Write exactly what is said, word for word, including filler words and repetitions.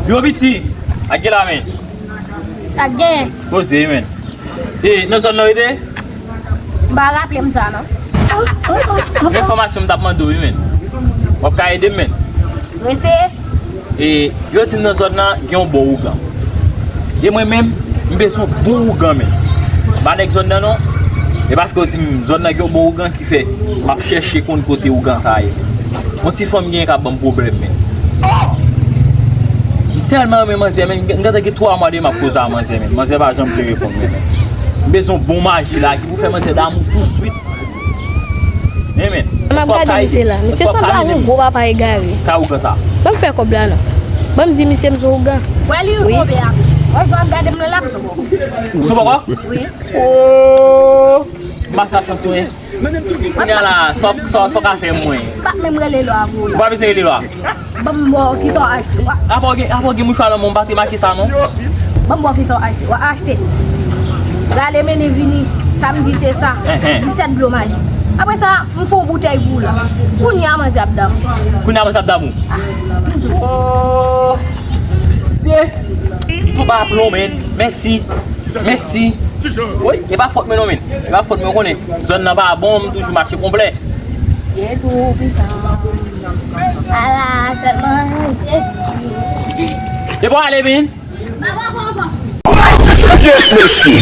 Yo piti, ak gen la men. Ak gen. Poze men. E, nan zòn nan rete? M pa raple m sa non. Men enfòmasyon m t ap mande w wi men. W ap ka ede m men. Rese. E, yo di m nan zòn nan gen yon bon ougan. E mwen menm, m bezwen yon bon ougan men. M pa nèg zòn nan non. E paske yo di m zòn nan gen yon bon ougan ki fè m ap chèche konn kote ougan sa a ye. Yon ti fanm gen k ap ban m pwoblèm men. M tèlman renmen manzè men, m gentan gen twa mwa de m ap koze a manzè men. Manzè pa janm vle reponn mwen men. M bezwen yon bon maji la ki pou fè manzè damou touswit. Men men. M ap gade misye la. Misye sanble ak yon gwo papa egare. Ka ougan sa. Ban m fè kòb la non. Ban m di misye m se ougan. Wè li konbe a. Wè jan ap gade m nan la. Sou poko? Wi. Oh! M pa sa chans mwen. Kounye a la, sa w ka fè mwen? M pa menm rele lwa pou ou la. Ou pa bezwen rele lwa. Ban m ba w kisa w achte. Apa w gen, apa w gen mouchwa nan men w, m pa te make sa non. Ban m ba w kisa w achte. W a achte. Rale mennen vini, samdi se sa. Disèt dlo majik. Apre sa, m fè yon boutèy pou ou la. Kounye a manzè ap damou. Kounye a manzè ap damou. Oh! Mesye, tou pa plon men. Mèsi. Mèsi. Wi, e pa fòt mwen non men. E pa fòt mwen, ou konnen. Zòn nan pa bon, m toujou mache konplè. Ye tou pisan. Ala, sèlman Jezi. E bon, ale vin. Yes, mesye.